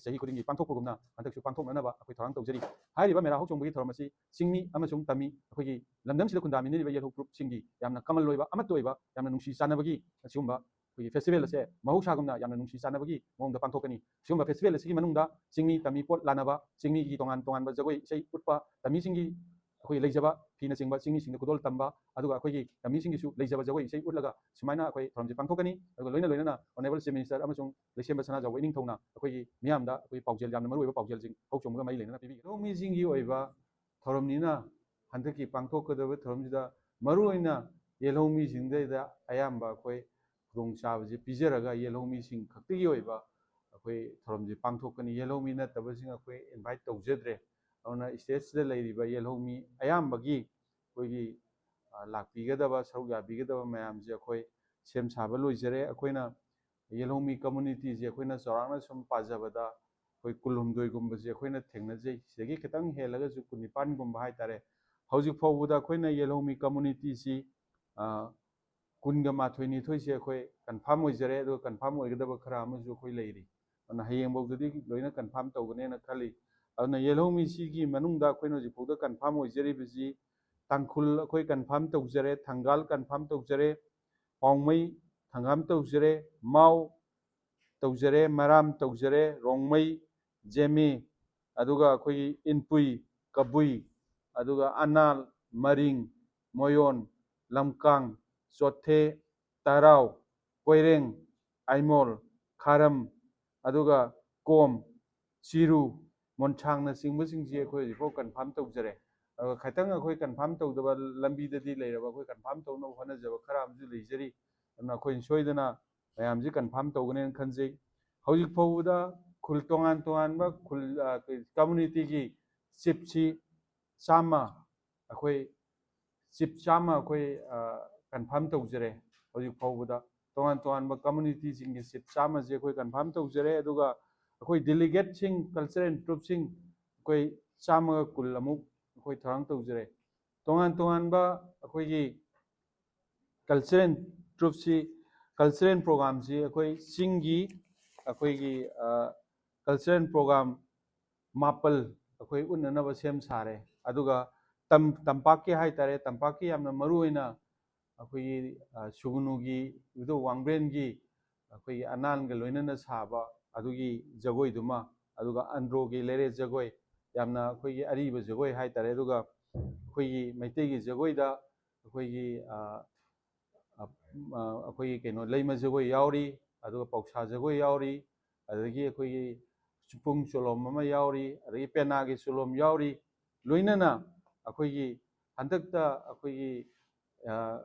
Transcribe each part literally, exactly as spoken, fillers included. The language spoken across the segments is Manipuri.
ꯆꯍꯤ ꯈꯨꯗꯤꯡꯒꯤ ꯄꯥꯡꯊꯣꯛꯄꯒꯨꯝꯅ ꯍꯟꯗꯛꯁꯨ ꯄꯥꯡꯊꯣꯛꯅꯅꯕ ꯑꯩꯈꯣꯏ ꯊꯧꯔꯥꯡ ꯇꯧꯖꯔꯤ꯫ ꯍꯥꯏꯔꯤꯕ ꯃꯦꯔꯥ ꯍꯧꯆꯣꯡꯕꯒꯤ ꯊꯧꯔꯝ ꯑꯁꯤ ꯆꯤꯡꯃꯤ ꯑꯃꯁꯨꯡ ꯇꯝꯃꯤ ꯑꯩꯈꯣꯏꯒꯤ ꯂꯝꯗꯝꯁꯤꯗ ꯈꯨꯟꯗꯥꯃꯤꯟꯅꯔꯤꯕ ꯌꯦꯜꯍꯧ ꯐꯨꯔꯨꯞꯁꯤꯡꯒꯤ ꯌꯥꯝꯅ ꯀꯃꯟ ꯑꯣꯏꯕ, ꯑꯃꯠꯇ ꯑꯣꯏꯕ, ꯌꯥꯝꯅ ꯅꯨꯡꯁꯤ ꯆꯥꯟꯅꯕꯒꯤ ꯑꯁꯤꯒꯨꯝꯕ ꯑꯩꯈꯣꯏꯒꯤ ꯐꯦꯁꯇꯤꯚꯦꯜ ꯑꯁꯦ ꯃꯍꯧꯁꯥꯒꯨꯝꯅ ꯌꯥꯝꯅ ꯅꯨꯡꯁꯤ ꯆꯥꯟꯅꯕꯒꯤ ꯃꯑꯣꯡꯗ ꯄꯥꯡꯊꯣꯛꯀꯅꯤ꯫ ꯑꯁꯤꯒꯨꯝꯕ ꯐꯦꯁꯇꯤꯚꯦꯜ ꯑꯁꯤꯒꯤ ꯃꯅꯨꯡꯗ ꯆꯤꯡꯃꯤ ꯇꯝꯃꯤ ꯄꯣꯠ ꯂꯥꯟꯅꯕ, ꯆꯤꯡꯃꯤꯒꯤ ꯇꯣꯉꯥꯟ ꯇꯣꯉꯥꯟꯕ ꯖꯒꯣꯏ ꯏꯁꯩ ꯎꯠꯄ, ꯇꯝꯃꯤꯁꯤꯡꯒꯤ ꯑꯩꯈꯣꯏꯒꯤ ꯂꯩꯖꯕ ꯐꯤꯅꯆꯤꯡꯕ ꯆꯤꯡꯃꯤꯁꯤꯡꯗ ꯈꯨꯗꯣꯜ ꯇꯝꯕ, ꯑꯗꯨꯒ ꯑꯩꯈꯣꯏꯒꯤ ꯇꯝꯃꯤꯁꯤꯡꯒꯤꯁꯨ ꯂꯩꯖꯕ ꯖꯒꯣꯏ ꯏꯁꯩ ꯎꯠꯂꯒ ꯁꯨꯃꯥꯏꯅ ꯑꯩꯈꯣꯏ ꯊꯧꯔꯝꯁꯦ ꯄꯥꯡꯊꯣꯛꯀꯅꯤ꯫ ꯑꯗꯨꯒ ꯂꯣꯏꯅ ꯂꯣꯏꯅꯅ Honourable Chief Minister ꯑꯃꯁꯨꯡ ꯂꯩꯁꯦꯝꯕ ꯁꯅꯥꯖꯥꯎꯕ ꯏꯅꯤꯡꯊꯧꯅ ꯑꯩꯈꯣꯏꯒꯤ ꯃꯤꯌꯥꯝꯗ ꯑꯩꯈꯣꯏ ꯄꯥꯎꯖꯦꯜ, ꯌꯥꯝꯅ ꯃꯔꯨꯑꯣꯏꯕ ꯄꯥꯎꯖꯦꯜꯁꯤꯡ ꯍꯧꯆꯣꯡꯕꯒ ꯃꯔꯤ ꯂꯩꯅꯅ ꯄꯤꯕꯤꯒꯅꯤ꯫ ꯂꯧꯃꯤꯁꯤꯡꯒꯤ ꯑꯣꯏꯕ ꯊꯧꯔꯝꯅꯤꯅ ꯍꯟꯗꯛꯀꯤ ꯄꯥꯡꯊꯣꯛꯀꯗꯕ ꯊꯧꯔꯝꯁꯤꯗ ꯃꯔꯨꯑꯣꯏꯅ ꯌꯦꯜꯍꯧꯃꯤꯁꯤꯡꯗꯩꯗ ꯑꯌꯥꯝꯕ ꯑꯩꯈꯣꯏ ꯈꯨꯗꯣꯡꯆꯥꯕꯁꯦ ꯄꯤꯖꯔꯒ ꯌꯦꯜꯍꯧꯃꯤꯁꯤꯡ ꯈꯛꯇꯒꯤ ꯑꯣꯏꯕ ꯑꯩꯈꯣꯏ ꯊꯧꯔꯝꯁꯦ ꯄꯥꯡꯊꯣꯛꯀꯅꯤ꯫ ꯌꯦꯜꯍꯧꯃꯤ ꯅꯠꯇꯕꯁꯤꯡ ꯑꯩꯈꯣꯏ ꯏꯟꯚꯥꯏꯠ ꯇꯧꯖꯗ꯭ꯔꯦ꯫ ꯑꯗꯨꯅ ꯁ꯭ꯇꯦꯖꯁꯤꯗ ꯂꯩꯔꯤꯕ ꯌꯦꯜꯍꯧꯃꯤ ꯑꯌꯥꯝꯕꯒꯤ ꯑꯩꯈꯣꯏꯒꯤ, ꯑ, ꯂꯥꯛꯄꯤꯒꯗꯕ, ꯁꯔꯨꯛ ꯌꯥꯕꯤꯒꯗꯕ ꯃꯌꯥꯝꯁꯦ ꯑꯩꯈꯣꯏ ꯁꯦꯝ ꯁꯥꯕ ꯂꯣꯏꯖꯔꯦ꯫ ꯑꯩꯈꯣꯏꯅ ꯌꯦꯜꯍꯧꯃꯤ ꯀꯝꯃꯨꯅꯤꯇꯤꯁꯦ ꯑꯩꯈꯣꯏꯅ ꯆꯥꯎꯔꯥꯛꯅ ꯁꯨꯝ ꯄꯥꯖꯕꯗ ꯑꯩꯈꯣꯏ ꯀꯨꯟꯍꯨꯝꯗꯣꯏꯒꯨꯝꯕꯁꯦ ꯑꯩꯈꯣꯏꯅ ꯊꯦꯡꯅꯖꯩ꯫ ꯁꯤꯗꯒꯤ ꯈꯤꯇꯪ ꯍꯦꯜꯂꯒꯁꯨ ꯀꯨꯟꯅꯤꯄꯥꯟꯒꯨꯝꯕ ꯍꯥꯏꯇꯥꯔꯦ꯫ ꯍꯧꯖꯤꯛ ꯐꯥꯎꯕꯗ ꯑꯩꯈꯣꯏꯅ ꯌꯦꯜꯍꯧꯃꯤ ꯀꯝꯃꯨꯅꯤꯇꯤꯁꯤ, ꯑ, ꯀꯨꯟꯒ ꯃꯥꯊꯣꯏ ꯅꯤꯊꯣꯏꯁꯦ ꯑꯩꯈꯣꯏ ꯀꯟꯐꯥꯔꯝ ꯑꯣꯏꯖꯔꯦ, ꯑꯗꯨꯒ ꯀꯟꯐꯥꯔꯝ ꯑꯣꯏꯒꯗꯕ ꯈꯔ ꯑꯃꯁꯨ ꯑꯩꯈꯣꯏ ꯂꯩꯔꯤ꯫ ꯑꯗꯨꯅ ꯍꯌꯦꯡꯐꯥꯎꯗꯗꯤ ꯂꯣꯏꯅ ꯀꯟꯐꯥꯔꯝ ꯇꯧꯒꯅꯦꯅ ꯈꯜꯂꯤ꯫ ꯑꯗꯨꯅ ꯌꯦꯜꯍꯧꯃꯤꯁꯤꯒꯤ ꯃꯅꯨꯡꯗ ꯑꯩꯈꯣꯏꯅ ꯍꯧꯖꯤꯛ ꯐꯥꯎꯗ ꯀꯟꯐꯥꯔꯝ ꯑꯣꯏꯖꯔꯤꯕꯁꯤ ꯇꯥꯡꯈꯨꯜ ꯑꯩꯈꯣꯏ ꯀꯟꯐꯥꯔꯝ ꯇꯧꯖꯔꯦ, ꯊꯪꯒꯥꯜ ꯀꯟꯐꯥꯔꯝ ꯇꯧꯖꯔꯦ, ꯄꯥꯎꯃꯩ ꯊꯪꯒꯥꯝ ꯇꯧꯖꯔꯦ, ꯃꯥꯎ ꯇꯧꯖꯔꯦ, ꯃꯔꯥꯝ ꯇꯧꯖꯔꯦ, ꯔꯣꯡꯃꯩ, ꯖꯦꯃꯤ, ꯑꯗꯨꯒ ꯑꯩꯈꯣꯏꯒꯤ ꯏꯟꯄꯨꯏ, ꯀꯕꯨꯏ, ꯑꯗꯨꯒ ꯑꯅꯥꯜ, ꯃꯔꯤꯡ, ꯃꯣꯌꯣꯟ, ꯂꯝꯀꯥꯡ, ꯆꯣꯊꯦ, ꯇꯔꯥꯎ, ꯀꯣꯏꯔꯦꯡ, ꯑꯥꯏꯃꯣꯜ, ꯈꯥꯔꯝ, ꯑꯗꯨꯒ ꯀꯣꯝ, ꯆꯤꯔꯨ, ꯃꯣꯟꯁꯥꯡꯅꯆꯤꯡꯕꯁꯤꯡꯁꯤ ꯑꯩꯈꯣꯏ ꯍꯧꯖꯤꯛꯐꯥꯎ ꯀꯟꯐꯥꯔꯝ ꯇꯧꯖꯔꯦ꯫ ꯑꯗꯨꯒ ꯈꯤꯇꯪ ꯑꯩꯈꯣꯏ ꯀꯟꯐꯥꯔꯝ ꯇꯧꯗꯕ ꯂꯝꯕꯤꯗꯗꯤ ꯂꯩꯔꯕ, ꯑꯩꯈꯣꯏ ꯀꯟꯐꯥꯔꯝ ꯇꯧꯅꯕ ꯍꯣꯠꯅꯖꯕ ꯈꯔ ꯑꯃꯁꯨ ꯂꯩꯖꯔꯤ꯫ ꯑꯗꯨꯅ ꯑꯩꯈꯣꯏꯅ ꯁꯣꯏꯗꯅ ꯃꯌꯥꯝꯁꯤ ꯀꯟꯐꯥꯔꯝ ꯇꯧꯒꯅꯦꯅ ꯈꯟꯖꯩ꯫ ꯍꯧꯖꯤꯛ ꯐꯥꯎꯕꯗ ꯈꯨꯜ ꯇꯣꯉꯥꯟ ꯇꯣꯉꯥꯟꯕ ꯈꯨꯜ, ꯑ, ꯀꯝꯃꯨꯅꯤꯇꯤꯒꯤ ꯆꯤꯞꯁꯤ ꯆꯥꯝꯃ, ꯑꯩꯈꯣꯏ ꯆꯤꯞ ꯆꯥꯝꯃ ꯑꯩꯈꯣꯏ, ꯑ, ꯀꯟꯐꯥꯔꯝ ꯇꯧꯖꯔꯦ꯫ ꯍꯧꯖꯤꯛ ꯐꯥꯎꯕꯗ ꯇꯣꯉꯥꯟ ꯇꯣꯉꯥꯟꯕ ꯀꯝꯃꯨꯅꯤꯇꯤꯁꯤꯡꯒꯤ ꯆꯤꯞ ꯆꯥꯝꯃꯁꯦ ꯑꯩꯈꯣꯏ ꯀꯟꯐꯥꯔꯝ ꯇꯧꯖꯔꯦ꯫ ꯑꯗꯨꯒ ꯑꯩꯈꯣꯏ ꯗꯦꯂꯤꯒꯦꯠꯁꯤꯡ, ꯀꯜꯆꯔꯦꯜ ꯇ꯭ꯔꯨꯞꯁꯤꯡ ꯑꯩꯈꯣꯏ ꯆꯥꯝꯃꯒ ꯀꯨꯟ ꯑꯃꯨꯛ ꯑꯩꯈꯣꯏ ꯊꯧꯔꯥꯡ ꯇꯧꯖꯔꯦ꯫ ꯇꯣꯉꯥꯟ ꯇꯣꯉꯥꯟꯕ ꯑꯩꯈꯣꯏꯒꯤ ꯀꯜꯆꯔꯦꯜ ꯇ꯭ꯔꯨꯞꯁꯤ, ꯀꯜꯆꯔꯦꯜ ꯄ꯭ꯔꯣꯒꯥꯝꯁꯤ ꯑꯩꯈꯣꯏ ꯆꯤꯡꯒꯤ, ꯑꯩꯈꯣꯏꯒꯤ, ꯑ, ꯀꯜꯆꯔꯦꯜ ꯄ꯭ꯔꯣꯒ꯭ꯔꯥꯝ ꯃꯥꯄꯜ ꯑꯩꯈꯣꯏ ꯎꯠꯅꯅꯕ ꯁꯦꯝ ꯁꯥꯔꯦ꯫ ꯑꯗꯨꯒ ꯇꯝ ꯇꯝꯄꯥꯛꯀꯤ ꯍꯥꯏꯇꯥꯔꯦ, ꯇꯝꯄꯥꯛꯀꯤ ꯌꯥꯝꯅ ꯃꯔꯨ ꯑꯣꯏꯅ ꯑꯩꯈꯣꯏꯒꯤ ꯑ, ꯁꯨꯒꯨꯅꯨꯒꯤ ꯏꯕꯨꯙꯧ ꯋꯥꯡꯕ꯭ꯔꯦꯟꯒꯤ ꯑꯩꯈꯣꯏꯒꯤ ꯑꯅꯥꯟꯒ ꯂꯣꯏꯅꯅ ꯁꯥꯕ ꯑꯗꯨꯒꯤ ꯖꯒꯣꯏꯗꯨꯃ, ꯑꯗꯨꯒ ꯑꯟꯗ꯭ꯔꯣꯒꯤ ꯂꯩꯔꯦ ꯖꯒꯣꯏ, ꯌꯥꯝꯅ ꯑꯩꯈꯣꯏꯒꯤ ꯑꯔꯤꯕ ꯖꯒꯣꯏ ꯍꯥꯏꯇꯥꯔꯦ꯫ ꯑꯗꯨꯒ ꯑꯩꯈꯣꯏꯒꯤ ꯃꯩꯇꯩꯒꯤ ꯖꯒꯣꯏꯗ ꯑꯩꯈꯣꯏꯒꯤ ꯑ, ꯑ, ꯑ, ꯑꯩꯈꯣꯏꯒꯤ ꯀꯩꯅꯣ ꯂꯩꯃ ꯖꯒꯣꯏ ꯌꯥꯎꯔꯤ, ꯑꯗꯨꯒ ꯄꯧꯁꯥ ꯖꯒꯣꯏ ꯌꯥꯎꯔꯤ, ꯑꯗꯒꯤ ꯑꯩꯈꯣꯏꯒꯤ ꯆꯨꯄꯨꯡ ꯆꯣꯂꯣꯝ ꯑꯃ ꯌꯥꯎꯔꯤ, ꯑꯗꯒꯤ ꯄꯦꯅꯥꯒꯤ ꯆꯣꯂꯣꯝ ꯌꯥꯎꯔꯤ꯫ ꯂꯣꯏꯅꯅ ꯑꯩꯈꯣꯏꯒꯤ ꯍꯟꯗꯛꯇ ꯑꯩꯈꯣꯏꯒꯤ ꯑ,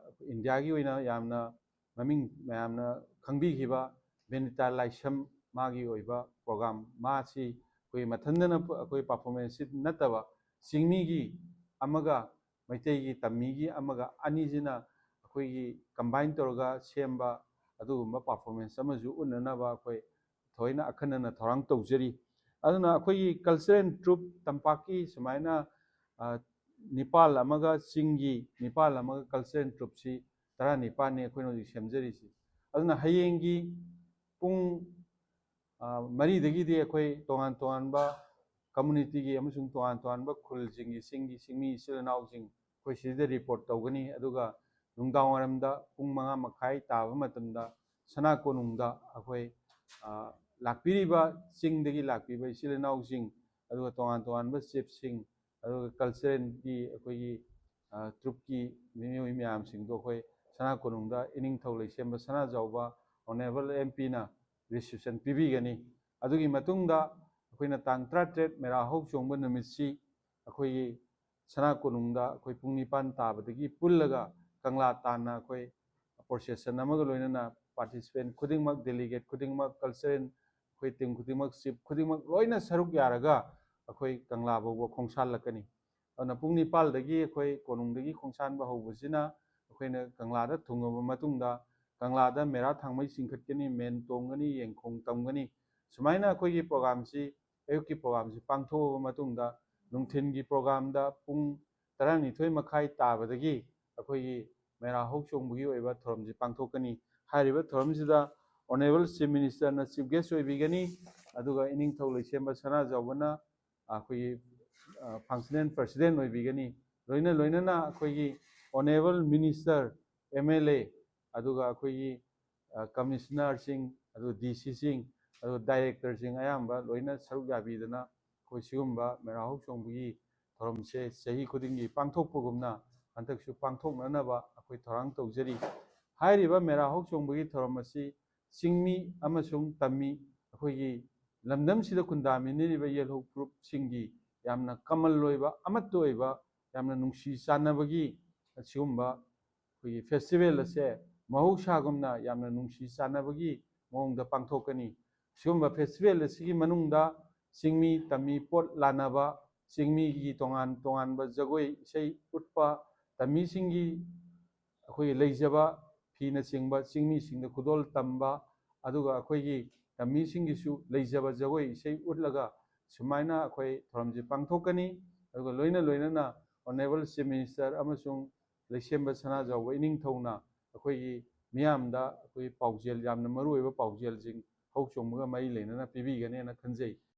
ꯏꯟꯗꯤꯌꯥꯒꯤ ꯑꯣꯏꯅ ꯌꯥꯝꯅ ꯃꯃꯤꯡ ꯃꯌꯥꯝꯅ ꯈꯪꯕꯤꯈꯤꯕ ꯕꯤꯅꯤꯇꯥ ꯂꯥꯏꯁ꯭ꯔꯝ, ꯃꯥꯒꯤ ꯑꯣꯏꯕ ꯄ꯭ꯔꯣꯒ꯭ꯔꯥꯝ, ꯃꯥꯁꯤ ꯑꯩꯈꯣꯏ ꯃꯊꯟꯗꯅ ꯑꯩꯈꯣꯏ ꯄꯔꯐꯣꯔꯃꯦꯟꯁꯁꯤ ꯅꯠꯇꯕ, ꯆꯤꯡꯃꯤꯒꯤ ꯑꯃꯒ ꯃꯩꯇꯩꯒꯤ ꯇꯝꯃꯤꯒꯤ ꯑꯃꯒ ꯑꯅꯤꯁꯤꯅ ꯑꯩꯈꯣꯏꯒꯤ ꯀꯝꯕꯥꯏꯟ ꯇꯧꯔꯒ ꯁꯦꯝꯕ ꯑꯗꯨꯒꯨꯝꯕ ꯄꯔꯐꯣꯔꯃꯦꯟꯁ ꯑꯃꯁꯨ ꯎꯠꯅꯅꯕ ꯑꯩꯈꯣꯏ ꯊꯣꯏꯅ ꯑꯈꯟꯅꯅ ꯊꯧꯔꯥꯡ ꯇꯧꯖꯔꯤ꯫ ꯑꯗꯨꯅ ꯑꯩꯈꯣꯏꯒꯤ ꯀꯜꯆꯔꯦꯜ ꯇ꯭ꯔꯨꯞ ꯇꯝꯄꯥꯛꯀꯤ ꯁꯨꯃꯥꯏꯅ ꯑ, ꯅꯤꯄꯥꯜ ꯑꯃꯒ ꯆꯤꯡꯒꯤ ꯅꯤꯄꯥꯜ ꯑꯃꯒ ꯀꯜꯆꯔꯦꯜ ꯇ꯭ꯔꯨꯞꯁꯤ ꯇꯔꯥꯅꯤꯄꯥꯜꯅꯤ ꯑꯩꯈꯣꯏꯅ ꯍꯧꯖꯤꯛ ꯁꯦꯝꯖꯔꯤꯁꯤ꯫ ꯑꯗꯨꯅ ꯍꯌꯦꯡꯒꯤ ꯄꯨꯡ ꯑ, ꯃꯔꯤꯗꯒꯤꯗꯤ ꯑꯩꯈꯣꯏ ꯇꯣꯉꯥꯟ ꯇꯣꯉꯥꯟꯕ ꯀꯝꯃꯨꯅꯤꯇꯤꯒꯤ ꯑꯃꯁꯨꯡ ꯇꯣꯉꯥꯟ ꯇꯣꯉꯥꯟꯕ ꯈꯨꯜꯁꯤꯡꯒꯤ, ꯆꯤꯡꯒꯤ ꯆꯤꯡꯃꯤ ꯏꯆꯤꯜ ꯏꯅꯥꯎꯁꯤꯡ ꯑꯩꯈꯣꯏ ꯁꯤꯗ ꯔꯤꯄꯣꯔꯠ ꯇꯧꯒꯅꯤ꯫ ꯑꯗꯨꯒ ꯅꯨꯡꯗꯥꯡ ꯋꯥꯏꯔꯝꯗ ꯄꯨꯡ ꯃꯉꯥ ꯃꯈꯥꯏ ꯇꯥꯕ ꯃꯇꯝꯗ ꯁꯅꯥ ꯀꯣꯅꯨꯡꯗ ꯑꯩꯈꯣꯏ ꯑ, ꯂꯥꯛꯄꯤꯔꯤꯕ, ꯆꯤꯡꯗꯒꯤ ꯂꯥꯛꯄꯤꯕ ꯏꯆꯤꯜ ꯏꯅꯥꯎꯁꯤꯡ, ꯑꯗꯨꯒ ꯇꯣꯉꯥꯟ ꯇꯣꯉꯥꯟꯕ ꯆꯤꯞꯁꯤꯡ, ꯑꯗꯨꯒ ꯀꯜꯆꯔꯦꯜꯒꯤ ꯑꯩꯈꯣꯏꯒꯤ ꯑ, ꯇ꯭ꯔꯨꯞꯀꯤ ꯃꯤꯑꯣꯏ ꯃꯌꯥꯝꯁꯤꯡꯗꯣ ꯑꯩꯈꯣꯏ ꯁꯅꯥ ꯀꯣꯅꯨꯡꯗ ꯏꯅꯤꯡꯊꯧ ꯂꯩꯁꯦꯝꯕ ꯁꯅꯥꯖꯥꯎꯕ ꯑꯣꯅꯔꯦꯕꯜ ꯑꯦꯝ ꯄꯤꯅ ꯔꯤꯁꯤꯞꯁꯟ ꯄꯤꯕꯤꯒꯅꯤ꯫ ꯑꯗꯨꯒꯤ ꯃꯇꯨꯡꯗ ꯑꯩꯈꯣꯏꯅ ꯇꯥꯡ ꯇꯔꯥꯇꯔꯦꯠ ꯃꯦꯔꯥ ꯍꯧ ꯆꯣꯡꯕ ꯅꯨꯃꯤꯠꯁꯤ ꯑꯩꯈꯣꯏꯒꯤ ꯁꯅꯥ ꯀꯣꯅꯨꯡꯗ ꯑꯩꯈꯣꯏ ꯄꯨꯡ ꯅꯤꯄꯥꯟ ꯇꯥꯕꯗꯒꯤ ꯄꯨꯜꯂꯒ ꯀꯪꯂꯥ ꯇꯥꯟꯅ ꯑꯩꯈꯣꯏ ꯄ꯭ꯔꯣꯁꯦꯁꯟ ꯑꯃꯒ ꯂꯣꯏꯅꯅ ꯄꯥꯔꯇꯤꯁꯤꯄꯦꯟ ꯈꯨꯗꯤꯡꯃꯛ, ꯗꯦꯂꯤꯒꯦꯠ ꯈꯨꯗꯤꯡꯃꯛ, ꯀꯜꯆꯔꯦꯜ ꯑꯩꯈꯣꯏ ꯇꯤꯝ ꯈꯨꯗꯤꯡꯃꯛ, ꯆꯤꯞ ꯈꯨꯗꯤꯡꯃꯛ ꯂꯣꯏꯅ ꯁꯔꯨꯛ ꯌꯥꯔꯒ ꯑꯩꯈꯣꯏ ꯀꯪꯂꯥ ꯐꯥꯎꯕ ꯈꯣꯡꯁꯥꯜꯂꯛꯀꯅꯤ꯫ ꯑꯗꯨꯅ ꯄꯨꯡ ꯅꯤꯄꯥꯜꯗꯒꯤ ꯑꯩꯈꯣꯏ ꯀꯣꯅꯨꯡꯗꯒꯤ ꯈꯣꯡꯁꯥꯟꯕ ꯍꯧꯕꯁꯤꯅ ꯑꯩꯈꯣꯏꯅ ꯀꯪꯂꯥꯗ ꯊꯨꯡꯉꯕ ꯃꯇꯨꯡꯗ ꯀꯪꯂꯥꯗ ꯃꯦꯔꯥ ꯊꯥꯡꯃꯩ ꯆꯤꯡꯈꯠꯀꯅꯤ, ꯃꯦꯟ ꯇꯣꯡꯒꯅꯤ, ꯌꯦꯡꯈꯣꯡ ꯇꯝꯒꯅꯤ꯫ ꯁꯨꯃꯥꯏꯅ ꯑꯩꯈꯣꯏꯒꯤ ꯄ꯭ꯔꯣꯒꯥꯝꯁꯤ, ꯑꯌꯨꯛꯀꯤ ꯄ꯭ꯔꯣꯒꯥꯝꯁꯤ ꯄꯥꯡꯊꯣꯛꯑꯕ ꯃꯇꯨꯡꯗ ꯅꯨꯡꯊꯤꯜꯒꯤ ꯄ꯭ꯔꯣꯒꯥꯝꯗ ꯄꯨꯡ ꯇꯔꯥꯅꯤꯊꯣꯏ ꯃꯈꯥꯏ ꯇꯥꯕꯗꯒꯤ ꯑꯩꯈꯣꯏꯒꯤ ꯃꯦꯔꯥ ꯍꯧ ꯆꯣꯡꯕꯒꯤ ꯑꯣꯏꯕ ꯊꯧꯔꯝꯁꯤ ꯄꯥꯡꯊꯣꯛꯀꯅꯤ꯫ ꯍꯥꯏꯔꯤꯕ ꯊꯧꯔꯝꯁꯤꯗ ꯑꯣꯅꯔꯦꯕꯜ ꯆꯤꯐ ꯃꯤꯅꯤꯁꯇꯔꯅ ꯆꯤꯐ ꯒꯦꯁ ꯑꯣꯏꯕꯤꯒꯅꯤ꯫ ꯑꯗꯨꯒ ꯏꯅꯤꯡꯊꯧ ꯂꯩꯁꯦꯝꯕ ꯁꯅꯥꯖꯥꯎꯕꯅ ꯑꯩꯈꯣꯏꯒꯤ ꯐꯪꯁꯅꯦꯜ ꯄ꯭ꯔꯁꯤꯗꯦꯟ ꯑꯣꯏꯕꯤꯒꯅꯤ꯫ ꯂꯣꯏꯅ ꯂꯣꯏꯅꯅ ꯑꯩꯈꯣꯏꯒꯤ honourable minister, M L A, ꯑꯗꯨꯒ ꯑꯩꯈꯣꯏꯒꯤ ꯀꯃꯤꯁꯅꯔꯁꯤꯡ, ꯑꯗꯨꯒ ꯗꯤ ꯁꯤꯁꯤꯡ, ꯑꯗꯨꯒ ꯗꯥꯏꯔꯦꯛꯇꯔꯁꯤꯡ ꯑꯌꯥꯝꯕ ꯂꯣꯏꯅ ꯁꯔꯨꯛ ꯌꯥꯕꯤꯗꯅ ꯑꯩꯈꯣꯏ ꯁꯤꯒꯨꯝꯕ ꯃꯦꯔꯥ ꯍꯧ ꯆꯣꯡꯕꯒꯤ ꯊꯧꯔꯝꯁꯦ ꯆꯍꯤ ꯈꯨꯗꯤꯡꯒꯤ ꯄꯥꯡꯊꯣꯛꯄꯒꯨꯝꯅ ꯍꯟꯗꯛꯁꯨ ꯄꯥꯡꯊꯣꯛꯅꯅꯕ ꯑꯩꯈꯣꯏ ꯊꯧꯔꯥꯡ ꯇꯧꯖꯔꯤ꯫ ꯍꯥꯏꯔꯤꯕ ꯃꯦꯔꯥ ꯍꯧ ꯆꯣꯡꯕꯒꯤ ꯊꯧꯔꯝ ꯑꯁꯤ ꯆꯤꯡꯃꯤ ꯑꯃꯁꯨꯡ ꯇꯝꯃꯤ ꯑꯩꯈꯣꯏꯒꯤ ꯂꯝꯗꯝꯁꯤꯗ ꯈꯨꯟꯗꯥꯃꯤꯟꯅꯔꯤꯕ ꯌꯦꯜꯍꯧ ꯐꯨꯔꯨꯞꯁꯤꯡꯒꯤ ꯌꯥꯝꯅ ꯀꯃꯜ ꯑꯣꯏꯕ, ꯑꯃꯠꯇ ꯑꯣꯏꯕ, ꯌꯥꯝꯅ ꯅꯨꯡꯁꯤ ꯆꯥꯟꯅꯕꯒꯤ ꯑꯁꯤꯒꯨꯝꯕ ꯑꯩꯈꯣꯏꯒꯤ ꯐꯦꯁꯇꯤꯚꯦꯜ ꯑꯁꯦ ꯃꯍꯧꯁꯥꯒꯨꯝꯅ ꯌꯥꯝꯅ ꯅꯨꯡꯁꯤ ꯆꯥꯟꯅꯕꯒꯤ ꯃꯑꯣꯡꯗ ꯄꯥꯡꯊꯣꯛꯀꯅꯤ꯫ ꯁꯤꯒꯨꯝꯕ ꯐꯦꯁꯇꯤꯚꯦꯜ ꯑꯁꯤꯒꯤ ꯃꯅꯨꯡꯗ ꯆꯤꯡꯃꯤ ꯇꯝꯃꯤ ꯄꯣꯠ ꯂꯥꯟꯅꯕ, ꯆꯤꯡꯃꯤꯒꯤ ꯇꯣꯉꯥꯟ ꯇꯣꯉꯥꯟꯕ ꯖꯒꯣꯏ ꯏꯁꯩ ꯎꯠꯄ, ꯇꯝꯃꯤꯁꯤꯡꯒꯤ ꯑꯩꯈꯣꯏꯒꯤ ꯂꯩꯖꯕ ꯐꯤꯅꯆꯤꯡꯕ ꯆꯤꯡꯃꯤꯁꯤꯡꯗ ꯈꯨꯗꯣꯜ ꯇꯝꯕ, ꯑꯗꯨꯒ ꯑꯩꯈꯣꯏꯒꯤ ꯇꯝꯃꯤꯁꯤꯡꯒꯤꯁꯨ ꯂꯩꯖꯕ ꯖꯒꯣꯏ ꯏꯁꯩ ꯎꯠꯂꯒ ꯁꯨꯃꯥꯏꯅ ꯑꯩꯈꯣꯏ ꯊꯧꯔꯝꯁꯤ ꯄꯥꯡꯊꯣꯛꯀꯅꯤ꯫ ꯑꯗꯨꯒ ꯂꯣꯏꯅ ꯂꯣꯏꯅꯅ ꯑꯣꯅꯔꯦꯕꯜ ꯆꯤꯐ ꯃꯤꯅꯤꯁꯇꯔ ꯑꯃꯁꯨꯡ ꯂꯩꯁꯦꯝꯕ ꯁꯅꯥꯖꯥꯎꯕ ꯏꯅꯤꯡꯊꯧꯅ ꯑꯩꯈꯣꯏꯒꯤ ꯃꯤꯌꯥꯝꯗ ꯑꯩꯈꯣꯏꯒꯤ ꯄꯥꯎꯖꯦꯜ, ꯌꯥꯝꯅ ꯃꯔꯨꯑꯣꯏꯕ ꯄꯥꯎꯖꯦꯜꯁꯤꯡ ꯍꯧ ꯆꯣꯡꯕꯒ ꯃꯔꯤ ꯂꯩꯅꯅ ꯄꯤꯕꯤꯒꯅꯦꯅ ꯈꯟꯖꯩ꯫